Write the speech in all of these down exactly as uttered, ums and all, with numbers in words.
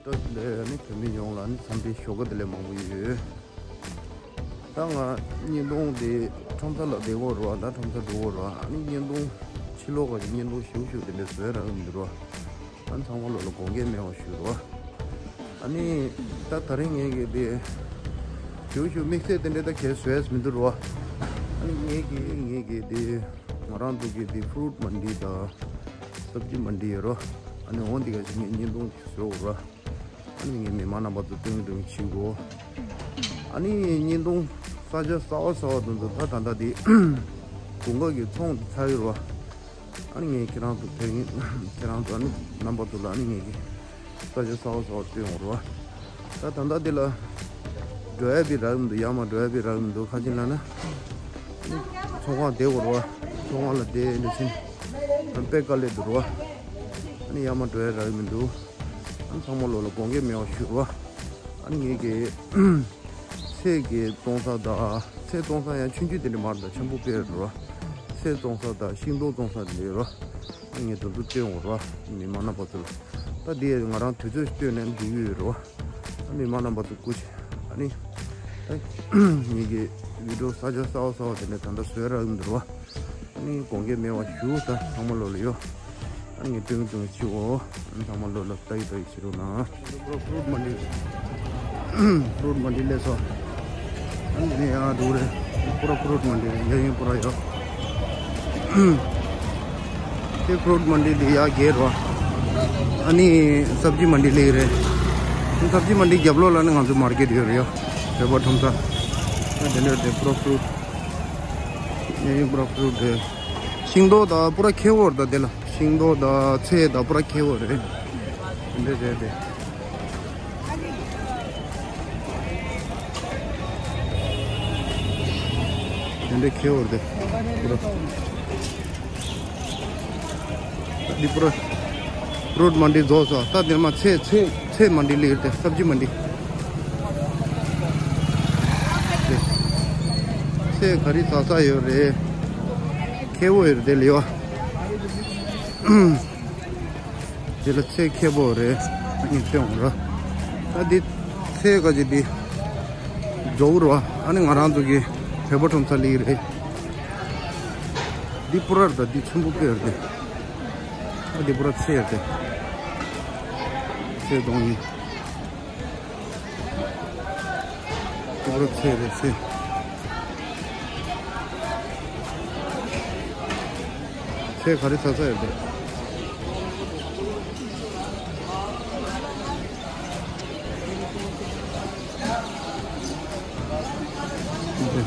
ད་ལས་ནི་བོད་མི་ཡོངས་ལ་ནི་འཚམས་འདྲི་ཞུ་གི་དེ་ལས་མང་པོ་ཡོད། ད་ང་བརྙན་ཐུང་དེ་ཁྲོམ་ས་ལ་བསྡད་ཡོད་རེད་བ། ད་ཁྲོམ་ས་འགྲོ་གི་ཡོད་རེད་བ། ཨ་ནི་བརྙན་ཐུང་ཕྱི་ལོགས་ག་གི་བརྙན་ཐུང་ཞིབ་ཞིབ་དེ་འདྲ་བཟོས་རག་གི་མི་འདུག་རེད་བ། ཨ་ནི་ཚང་མ་ལོ་ལ་དགོངས་འགལ་མེད་པ་ཞུ་རེད་བ། ཨ་ནི་ད་ད་རིང་ངས་གི་དེ་ཞིབ་ཞིབ་དམིགས་བསལ་དེ་འདྲ་ད་གས་བཟོས་མི་འདུག་རེད་བ། ཨ་ནི་ངས་གི་ངས་གི་དེ་ང་རང་ཚོ་གི་དེ་ཕུ་རུཊ་མན་ཌི་དང་སབ་ཇི་མན་ཌི་ཡོད་རེད་བ། ཨ་ནི་འོ་འདི་ག་ཞིག་ངས་བརྙན་ཐུང་བཟོས་ཡོད་རེད་བ། ཨ་ནི་ངས་མི་མང་རྣམ་པ་ཚོ་སྟོན་སྟོན་བྱེད་དགོས། ཨ་ནི་བརྙན་ཐུང་ས་ཆ་གསར་པ་གསར་པ་དེ་ཚོ་ད་ད་ལྟ་དེ་དགུན་ཁ་གི་ཚོང་དེ་ཚར་ཡོད་རེད་བ། ཨ་ནི་ངས་ཁྱེད་རང་ཚོ་ཕེབས་ཡིན། ཁྱེད་རང་ཚོ་ཨ་ནི་རྣམ་པ་ཚོ་ལ་ཨ་ནི་ངས་ཀྱི་ས་ཆ་གསར་པ་གསར་པ་སྟོན་ཡོང་རེད་བ། ད་ད་ལྟ་དེ་ལ་འགྲོ་ཡ་པའི་རག་མི་འདུག་ཡར་མར་འགྲོ་ཡ་པའི་རག་མི་འདུག་གང་ཅི་ལབ་ན། ཨ་ནི་ཚོང་ཁང་བསྡད་དགོས་རེད་བ། ཚོང་ཁང་ལ་བསྡད་འདི་ཕྱིན་དཔེ་དཀའ་ལས་འདུག་རེད་བ། ཨ་ནི་ཡར་མར་འགྲོ་ཡ་རག་མི་འདུག་ཨ་ནི་ཚང་མ་ལོ་ལ་དགོངས་འགལ་མེད་པ་ཞུ་རོགས། ཨ་ནི་ངས་ཀྱི་ཚལ་གྱི་བཙོང་ས་དང་ཚལ་བཙོང་ས་ཡང་ཆུང་ཆུང་དེ་འདྲ་མ་རེད། ད་ཆེན་པོ་དཔེ་རེད་རོ། ཚལ་བཙོང་ས་དང་ཤིང་ཏོག་བཙོང་ས་དེ་འདྲ་ཡོད་རོ། ཨ་ནི་ངས་དེ་ཚོ་སྟོན་འོང་རོ། མི་མང་རྣམ་པ་ཚོ་ལ། ད་དེ་ང་རང་དུས་ཚོད་སྟོན་ནས་འདུག་ཡོད་རོ། ཨ་མི་མང་རྣམ་པ་ཚོ་སྐུ་མཁྱེན། ཨ་ནི་ད་ངེད་ཀྱི་བི་ཌིའོ་ས་ཆ་གསར་པ་གསར་པ་དེ་འདྲ་ད་ལྟ་བཟོས་རག་གི་འདུག་རོ། ཨ་ནི་དགོངས་འགལ་མེད་པ་ཞུ། ད་ཚང་མ་ལོ་ལ་ཡོད། ཨ་ནི་ངས་སྟོན་སྟོན་ཞུ་འོ། ཨ་ནི་ཚང་མ་ལོ་ལ་ལྟ་ཡི་ལྟ་ཡི་བྱེད་རོགས་གནང་། ཕུ་རུཊ་མན་ཌི། ཕུ་རུཊ་མན་ཌི་སླེབས་སོང་། ཨ་ནི་ཡང་འདུག་རེད། པུ་ར་ཕུ་རུཊ་མན་ཌི་རེད། ཡ་ཡིན་པུ་ར་ཡོད། དེ་ཕུ་རུཊ་མན་ཌི་དེ་ཡ་གེ་རོ། ཨ་ནི་སབ་ཇི་མན་ཌི་ལེགས་རེད། སབ་ཇི་མན་ཌི་རྒྱབ་ལོགས་ལ་ནི་ང་ཚོ་མར་ཀེཊ་ཡོད་རེད་ཡ། བོད་པ་ཁྲོམ་ས། ཨ་དེ་འདྲ་དེ་པུ་ར་ཕུ་རུཊ། ཡ་ཡིན་པུ་ར་ཕུ་རུཊ་རེད། ཤིང་ཏོག་དང་པུ་ར་ཁེ་བོ་རེད། ད་དེ་ལ་ཤིང་ཏོག་དང་ཚལ་དང་པུ་ར་ཁེ་བོ་རེད། དེ་འདྲ་རེད་དེ། དེ་འདྲ་ཁེ་བོ་རེད་དེ། པུ་ར། འདི་པུ་ར་ཕུ་རུཊ་མན་ཌི་རྫོགས་སོང་། ད་འདིར་མ་ཚལ་ཚལ་ཚལ་མན་ཌི་ལེགས་རེད་དེ། སབ་ཇི་མན་ཌི། ཚལ་ག་རེ་ཟ་ས་ཡོད་རེད། ཁེ་བོ་ཡོད་རེད་དེ་ལེགས་བ། དེ་ལ་ཚལ་ཁེ་བོ་རེད། ངས་སྟོན་འོང་ར། ད་འདི་ཚལ་ག་ཅིག་འདི་རྫོགས་ར་བ། ཨ་ནི་ང་རང་ཚོ་གི་བོད་པ་ཁྲོམ་ས་ལེགས་རེད། འདི་པུ་ར་རེད། ད་འདི་ཆེན་པོ་དཔེ་རེད་དེ། ཨ་འདི་པུ་ར་ཚལ་རེད་དེ། ཚལ་གཏོང་ཡིན། པུ་ར་ཚལ་རེད་ཚལ། ཚལ་ག་རེ་ཟ་ས་ཡོད་རེད།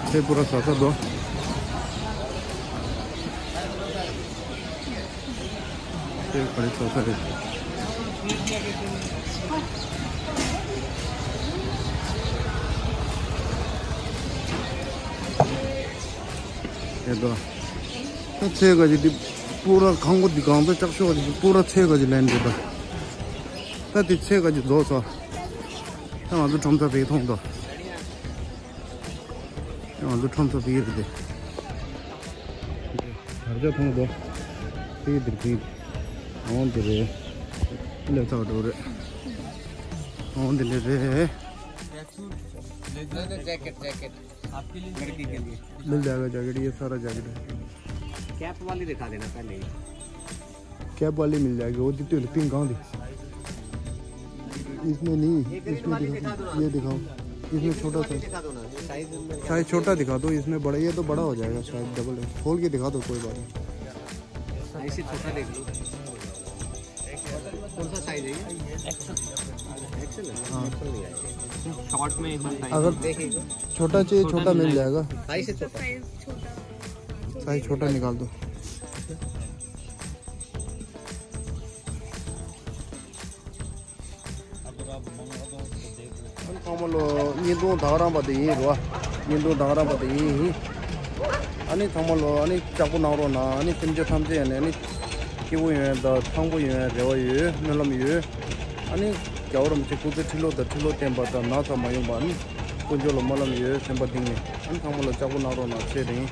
ཚལ་པུ་ར་ཟ་ས་འདུག་ཚལ་ག་རེ་ཟ་ས་རེད། ཡ་ད། ད་ཚལ་ག་ཅིག་འདི་པུ་ར་གང་གོ་འདི་གང་ཚོ་ལྕགས་ཤོག་ག་ཅིག་པུ་ར་ཚལ་ག་ཅིག་ལེན་འདི་ད། ད་འདི་ཚལ་ག་ཅིག་རྫོགས་སོང་། ད་ང་ཚོ་ཁྲོམ་ས་བེད་མཐོང་དོ། ད་ང་ཚོ་ཁྲོམ་ས་བེད་རེད་དེ། དར་ཆ་མཐོང་དོ། དེ་འདིར་བེད། འོང་འདི་རེད། ལས་ཚགས་འགྲོ་རེད། འོང་འདི་འདྲ་རེད། नहीं, नहीं, jacket, jacket. आपके लिए, लड़की के लिए। मिल जाएगा जैकेट, ये सारा जैकेट है। कैप वाली दिखा देना पहले ही। कैप वाली मिल जाएगी, वो दिखती है, पिंक कहाँ थी? इसमें नहीं, एक इसमें वाली दिखा, दिखा दो ना। ये दिखाओ, इसमें एक छोटा वाली सा। दिखा दो ना, ये साइज में साइज छोटा दिखा दो, इसमें बड़ा, ये तो बड़ा हो जाएगा शायद, डबल है। खोल के दिखा दो, कोई बात नहीं। साइज से छोटा देख लो। कौन सा साइज है ये? एक्सेल। एक्सेल है? हाँ। एक्सेल नहीं आएगा। शॉर्ट में एक बार साइज अगर देखिएगा। छोटा चाहिए, छोटा छोटा मिल मिल जाएगा। साइज से छोटा। साइज छोटा। साइज छोटा निकाल दो। ཨ་ནི་ཚང་མ་ལོ་བརྙན་ཐུང་དང་རང་པ་དེ་ཡིན་རོ། བརྙན་ཐུང་དང་རང་པ་དེ་ཡིན་ཡིན། ཨ་ནི་ཚང་མ་ལོ་ཨ་ནི་ལྕགས་པོ་གནང་རོགས་གནང་། ཨ་ནི་སེམས་ཅན་ཐམས་ཅད་ཡང་ནས་ཨ་ནི་སྐྱིད་པོ་ཡོང་ཡ་དང་ཐང་པོ་ཡོང་ཡ་རེ་བ་ཡོད། སྨོན་ལམ་ཡོད། ཨ་ནི་རྒྱལ་བ་རིན་པོ་ཆེ་སྐུ་ཚེ་ཁྲི་ལོ་དང་ཁྲི་ལོ་བརྟན་པ་དང་ན་ཚ་མ་ཡོང་པ། ཨ་ནི་དཀོན་མཆོག་ལ་སྨོན་ལམ་ཡོད། སེམས་པ་གཏིང་ནས། ཨ་ནི་ཚང་མ་ལོ་ལྕགས་པོ་གནང་རོགས་གནང་། ཚེ་རིང་།